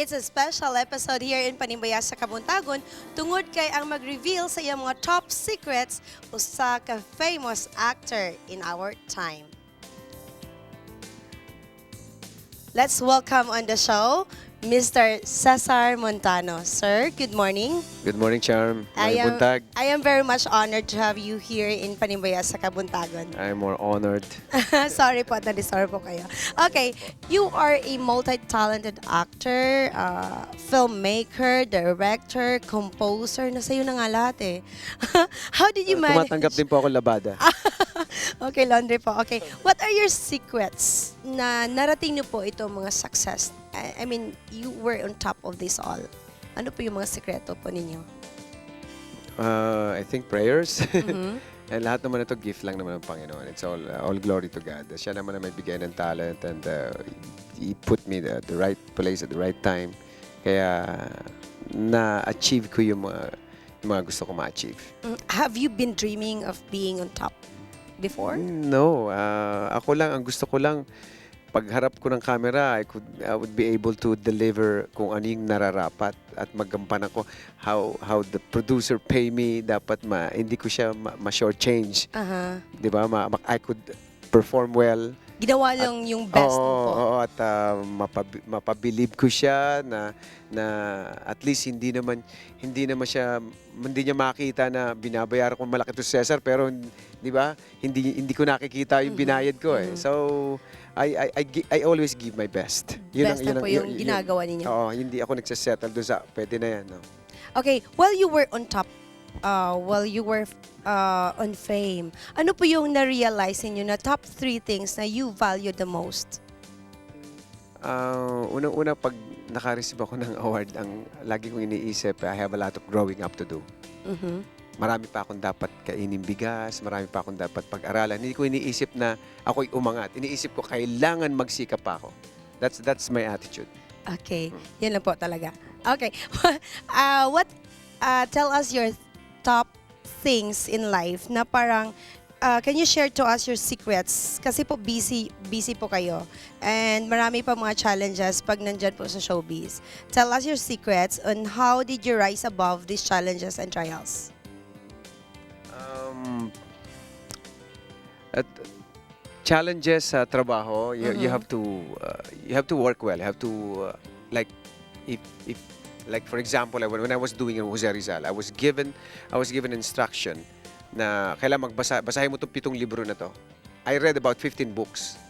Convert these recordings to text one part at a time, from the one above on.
It's a special episode here in Panimbaya sa Kabuntagon tungod kay ang mag-reveal sa iyang mga top secrets usa ka famous actor in our time. Let's welcome on the show Mr. Cesar Montano. Sir, good morning. Good morning, Charm. I Maayong buntag. I am very much honored to have you here in Panimbaya sa Kabuntagon. I'm more honored. Sorry po, na-disturb po kayo. Okay, you are a multi-talented actor, filmmaker, director, composer. Nasa iyo na nga lahat eh. How did you manage? Tumatanggap din po ako labada. Okay, laundry po. Okay. What are your secrets na narating niyo po itong mga success? I mean, you were on top of this all. Ano po yung mga sekreto po ninyo? I think prayers. And lahat naman ito, gift lang naman ng Panginoon. It's all glory to God. Siya naman ang may bigay ng talent and He put me the right place at the right time. Kaya na-achieve ko yung mga gusto ko ma-achieve. Have you been dreaming of being on top before? No. Ako lang, ang gusto ko lang, pagharap ko ng camera, I would be able to deliver kung ano yung nararapat at magampanan ko how the producer pay me, dapat hindi ko siya ma-short change, 'di ba? I could perform well. Ginawa lang yung best mo Oo, po. Oo, at mapabilib ko siya na na at least hindi naman siya, hindi niya makita na binabayaran ko malaki to si Cesar, pero 'di ba, hindi hindi ko nakikita yung binayad ko eh. So I always give my best. Best na po yung ginagawa ninyo. Oo, hindi ako nagse-settle doon sa pwede na yan, no. Okay, while you were on top, while you were on fame, ano po yung na-realize ninyo na top three things na you value the most? Unang-una, pag naka-receive ako ng award, ang lagi kong iniisip, I have a lot of growing up to do. Marami pa akong dapat kainin bigas, marami pa akong dapat pag-aralan. Hindi ko iniisip na ako'y umangat. Iniisip ko, kailangan magsikap pa ako. That's my attitude. Okay, yun lang po talaga. Okay, what, tell us your top things in life na parang, can you share to us your secrets? Kasi po busy, busy po kayo. And marami pa mga challenges pag nandyan po sa showbiz. Tell us your secrets on how did you rise above these challenges and trials? At challenges sa trabaho, you have to work well. You have to like if like for example, when I was doing Jose Rizal, I was given instruction na kailangan magbasa, basahin mo itong pitong libro na to. I read about 15 books.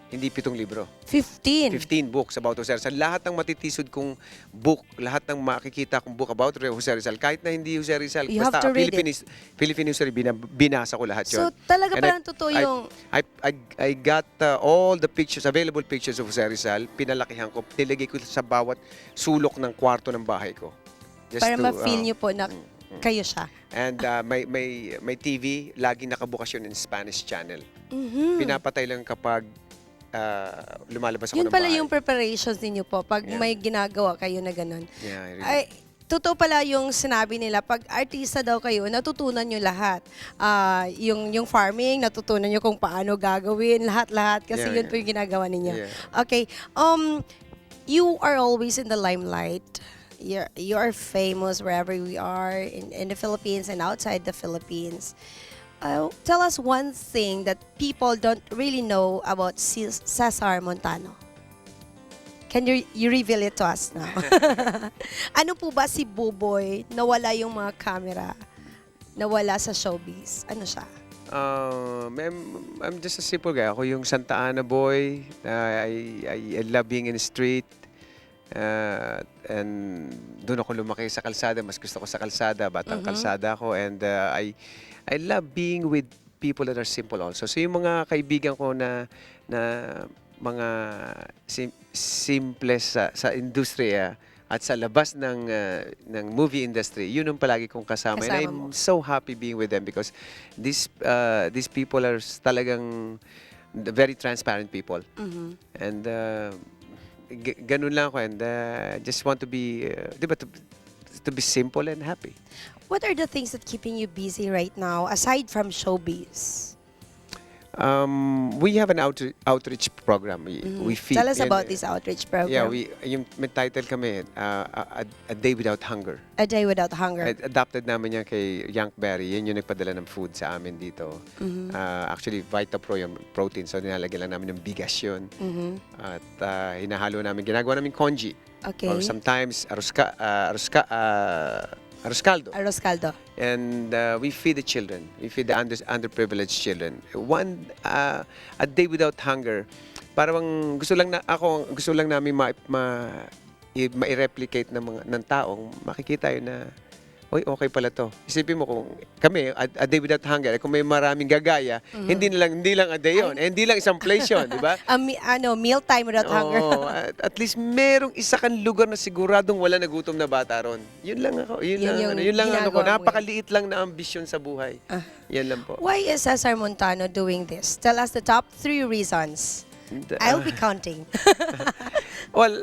Hindi pitong libro. 15. 15 books about Jose Rizal. Lahat ng matitisod kong book, lahat ng makikita kong book about Jose Rizal, kahit na hindi Jose Rizal, You have basta to read it. Philippine history, binasa ko lahat yun. So talaga And palang totoo yung I got all the pictures, available pictures of Jose Rizal, pinalakihan ko, nilagay ko sa bawat sulok ng kwarto ng bahay ko. Just para to, ma-feel nyo po na kayo siya. And may TV, laging nakabukas yun in Spanish channel. Pinapatay lang kapag lumalabas ako Yun ng pala bahay. yung preparations ninyo po pag may ginagawa kayo na ganun. Yeah, I really- Ay, totoo pala yung sinabi nila, pag artista daw kayo, natutunan nyo lahat. Yung farming, natutunan nyo kung paano gagawin, lahat-lahat. Kasi yun po yung ginagawa ninyo. Okay. You are always in the limelight. You are famous wherever we are in the Philippines and outside the Philippines. Tell us one thing that people don't really know about Cesar Montano. Can you reveal it to us now? Ano po ba si Buboy na wala yung mga camera, nawala sa showbiz? Ano siya? I'm just a simple guy. Ako yung Santa Ana boy. I love being in the street. And doon ako lumaki sa kalsada. Mas gusto ko sa kalsada. Batang kalsada ako. And I love being with people that are simple also. So yung mga kaibigan ko na mga simple sa industriya at sa labas ng movie industry, yun ang palagi kong kasama. And Kasama I'm mo. So happy being with them because these people are talagang very transparent people. And ganun lang ako and just want to be, di ba, to be simple and happy. What are the things that keeping you busy right now aside from showbiz? We have an outreach program. We feed. Tell us and, about this outreach program. Yeah, we yung may title kami, A Day Without Hunger. A Day Without Hunger. Adopted namin yan kay Yank Berry. Yun yung nagpadala ng food sa amin dito. Actually, Vitapro yung protein. So, nilalagyan lang namin ng bigas yun. At hinahalo namin, ginagawa namin congee. Or sometimes, arroz caldo. Arroz caldo. And we feed the children. We feed the underprivileged children. A Day Without Hunger. Parang gusto lang na ako, gusto lang namin ma-replicate ng taong makikita yun na, "Oy, okay pala to." Isipin mo kung kami, A Day Without Hunger, eh, kung may maraming gagaya, hindi lang a day yun. Eh, hindi lang isang place yun, di ba? Ano, meal time without hunger. Oo, at least merong isa kang lugar na siguradong wala nagutom na bata ron. Yun lang ako, yun Yun lang, yung ano, yun lang ano ko. ginagawa mo eh. Napakaliit lang na ambisyon sa buhay. Yan lang po. Why is Cesar Montano doing this? Tell us the top three reasons. I'll be counting. Well,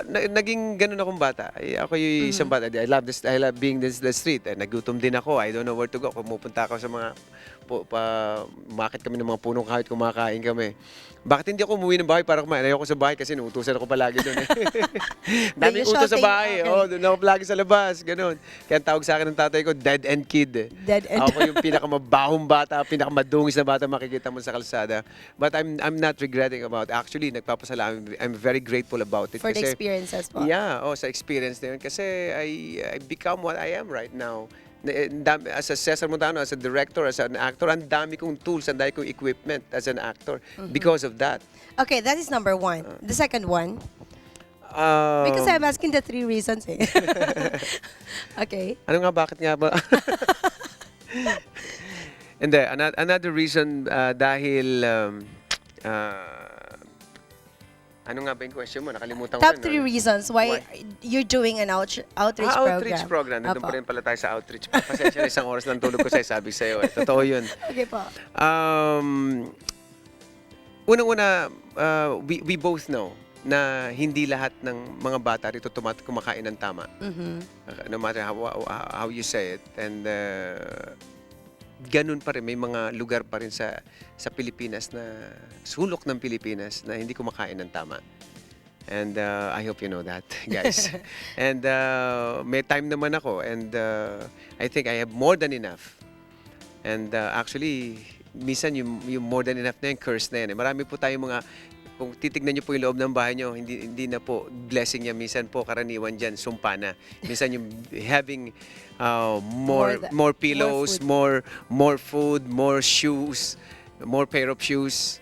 naging ganun akong bata. Ay, ako yung isang bata. I love this, I love being this the street. Eh, nagutom din ako. I don't know where to go. Pumupunta ako sa mga umakyat kami ng mga punong kahit kumakain kami. Bakit hindi ako umuwi ng bahay para kumain? Ayoko sa bahay kasi inuutusan ako palagi doon eh. Daming usual utos sa thing, bahay. Okay. Oh, doon ako palagi sa labas. Ganun. Kaya ang tawag sa akin ng tatay ko, dead end kid eh. Dead end. Ako yung pinakamabahong bata, pinakamadungis na bata makikita mo sa kalsada. But I'm not regretting about. Actually, nagpapasalamat. I'm very grateful about it. For the kasi, experiences po. Yeah, oh, sa experience na yun. Kasi I become what I am right now. As a Cesar Montano, as a director, as an actor, ang dami kong tools, ang dami kong equipment as an actor because of that. Okay, that is number one. The second one, because I'm asking the three reasons eh. Okay. Ano nga, bakit nga ba? Hindi, another reason, dahil ano nga ba yung question mo? Nakalimutan ko Top na, three no? reasons why you're doing an outreach Ah, program. outreach program. Nandun Opo. pa rin pala tayo sa outreach. Pasensya na, isang oras lang tulog ko sa'yo, sabi sa'yo eh. Totoo yun. Okay po. Unang-una, we both know na hindi lahat ng mga bata rito kumakain ng tama. No matter how you say it. And ganun pa rin, may mga lugar pa rin sa Pilipinas na sulok ng Pilipinas na hindi kumakain ng tama. And I hope you know that, guys. And may time naman ako and I think I have more than enough. And actually, minsan yung more than enough na yung curse na yan eh. Marami po tayong mga, kung titignan niyo po yung loob ng bahay niyo, hindi hindi na po blessing niya. Minsan po karaniwan diyan sumpa na. Minsan yung having more More more pillows, more food. more food, more shoes, more pair of shoes,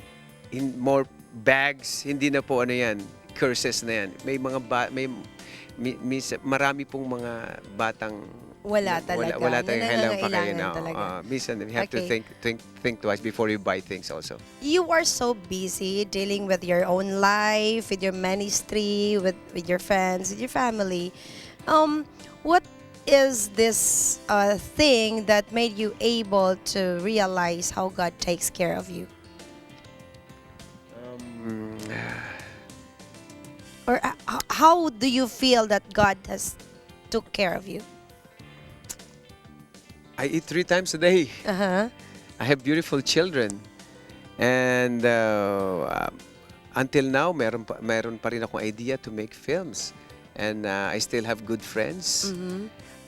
more bags, hindi na po ano yan, curses na yan. May mga ba, may mi, marami pong mga batang Wala talaga. wala Na tayong kailangan pakain. nangangailangan Oo, talaga. minsan we have to think twice before you buy things also. You are so busy dealing with your own life, with your ministry, with your friends, with your family. What is this thing that made you able to realize how God takes care of you? Or how do you feel that God has took care of you? I eat three times a day. I have beautiful children. And until now, meron pa rin akong idea to make films. And I still have good friends.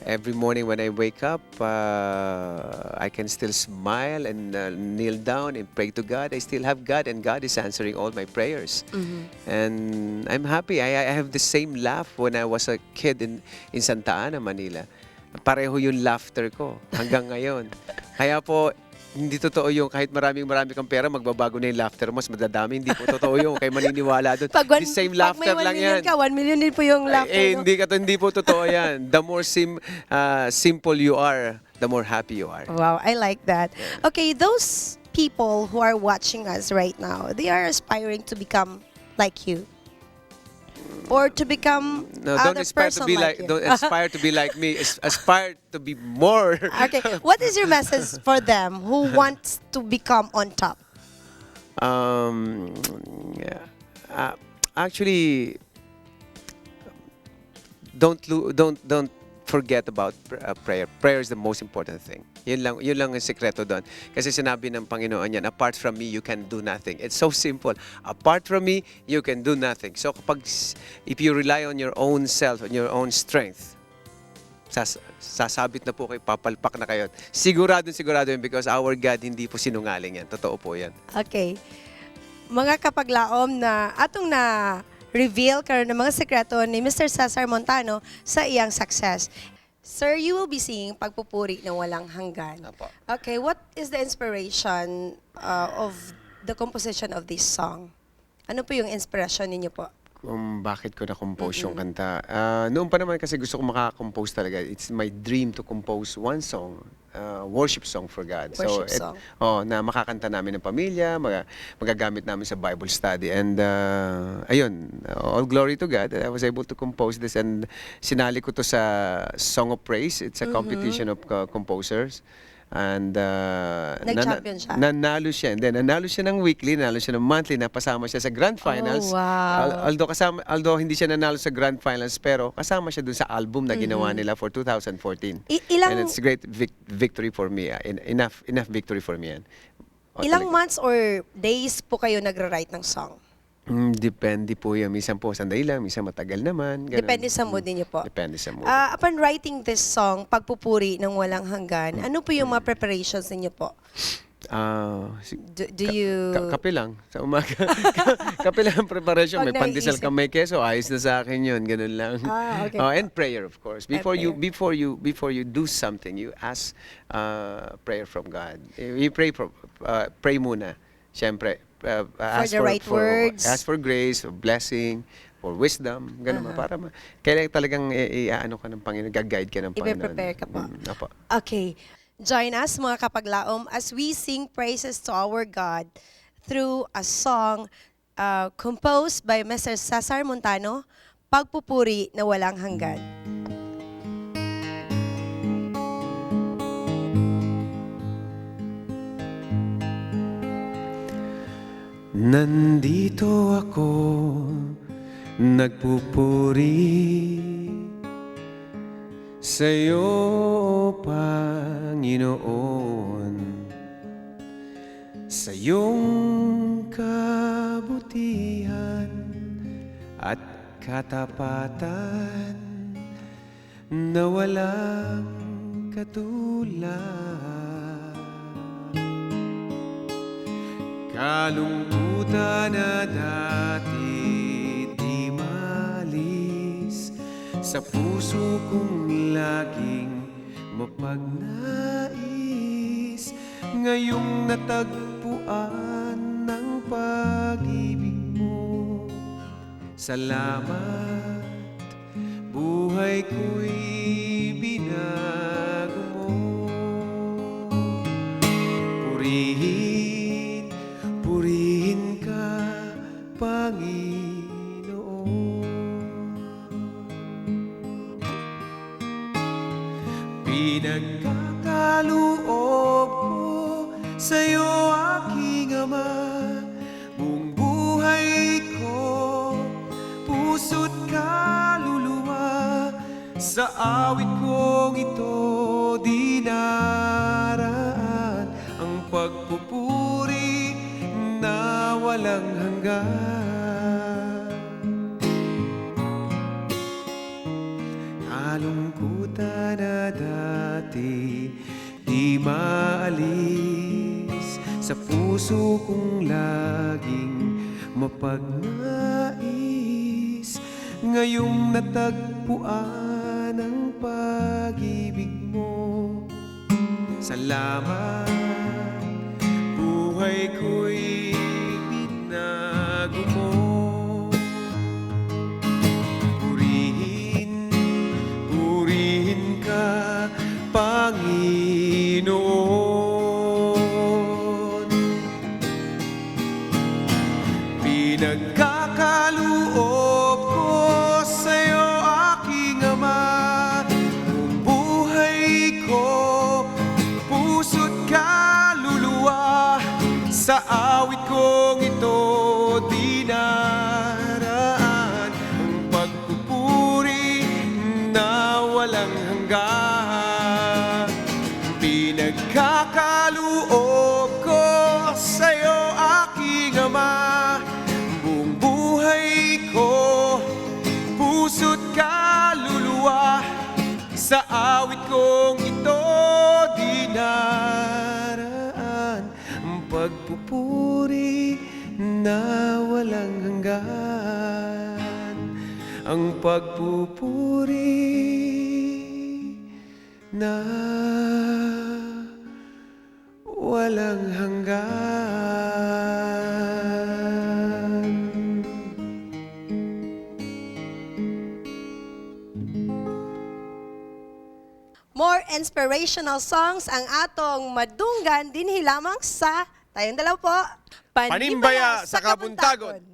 Every morning when I wake up, I can still smile and kneel down and pray to God. I still have God, and God is answering all my prayers. And I'm happy. I have the same laugh when I was a kid in Santa Ana, Manila. Pareho yung laughter ko hanggang ngayon. Kaya po, hindi totoo yung kahit maraming marami kang pera, magbabago na yung laughter mo, mas madadami. Hindi po totoo yung kayo maniniwala doon. Pag, The same pag may laughter 1 lang million yan. ka, 1 million din po yung laughter Eh, mo. hindi po totoo yan. The more simple you are, the more happy you are. Wow, I like that. Okay, those people who are watching us right now, they are aspiring to become like you. Or to become No, don't other aspire to person be like, you. Don't aspire to be like me. Aspire to be more. Okay, what is your message for them who wants to become on top? Yeah. Actually, don't lo- don't forget about prayer. Prayer is the most important thing. Yun lang ang sekreto doon. Kasi sinabi ng Panginoon yan, "Apart from me, you can do nothing." It's so simple. Apart from me, you can do nothing. So if you rely on your own self, on your own strength, sasabit na po kayo, papalpak na kayo. Sigurado, sigurado yun because our God, hindi po sinungaling yan. Totoo po yan. Okay. Mga kapaglaom na atong na reveal karon ng mga sekreto ni Mr. Cesar Montano sa iyang success. Sir, you will be singing "Pagpupuri ng Walang Hanggan." Opo. Okay, what is the inspiration of the composition of this song? Ano po yung inspiration ninyo po? Kung bakit ko na-compose yung kanta. Ah, noon pa naman kasi gusto ko maka-compose talaga. It's my dream to compose one song, worship song for God. Worship song. Oh, na makakanta namin ng pamilya, magagamit namin sa Bible study. And ayun, all glory to God. I was able to compose this and sinali ko to sa Song of Praise. It's a competition of composers. And Nag-champion siya? Nanalo siya. And then nanalo siya ng weekly, nanalo siya ng monthly, napasama siya sa grand finals. Oh, wow. Although hindi siya nanalo sa grand finals, pero kasama siya dun sa album na ginawa nila for 2014. And it's a great victory for me. Enough victory for me yan. Oh, Ilang talaga. Months or days po kayo nagra-write ng song? Depende po yan. Minsan po sandali lang, minsan matagal naman. Ganun. Depende sa mood ninyo po. Depende sa mood. Ah, upon writing this song, "Pagpupuri ng Walang Hanggan," ano po yung mga preparations ninyo po? Do you Kape lang sa umaga. Kape lang ang preparation. Pag May pandesal naiisip. Ka, may keso, ayos na sa akin 'yun, ganun lang. Ah, okay. Oh, and prayer, of course. Before you Prayer. Before you do something, you ask prayer from God. You pray muna. Siyempre, ask the right words. Ask for grace, for blessing, for wisdom, ganun para kailangan talagang i-ano ka ng Panginoon, gag-guide ka ng Panginoon. Ipe-prepare ka po. Opo. Okay. Join us, mga kapaglaom, as we sing praises to our God through a song composed by Mr. Cesar Montano, "Pagpupuri na Walang Hanggan." Nandito ako, nagpupuri sa'yo, Panginoon, sa iyong kabutihan at katapatan na walang katulad. Kalungkutan na dati di maalis sa puso kong laging mapagnais, ngayong natagpuan ng pag-ibig mo. Salamat, buhay ko'y binago mo. Purihin, purihin ka, Panginoon. Pinagkakaloob ko sa'yo, aking Ama, buong buhay ko, puso't kaluluwa. Sa awit kong ito, dinaraan ang pagpupuri na walang hanggan. Kalungkutan na dati di maalis sa puso kong laging mapagnais, ngayong natagpuan ang pag-ibig mo. Salamat, buhay ko'y binago mo. Purihin, purihin ka, Panginoon. Pinagkakaloob ko sa'yo, aking Ama, buong buhay ko, puso't kaluluwa. Pinagkakaloob ko sa'yo, aking Ama, buong buhay ko, puso't kaluluwa. Sa awit kong ito dinaraan ang pagpupuri na walang hanggan, ang pagpupuri na walang hanggan. More inspirational songs ang atong madunggan dinhi lamang sa tayong dalaw po. Panimbaya sa Kabuntagon.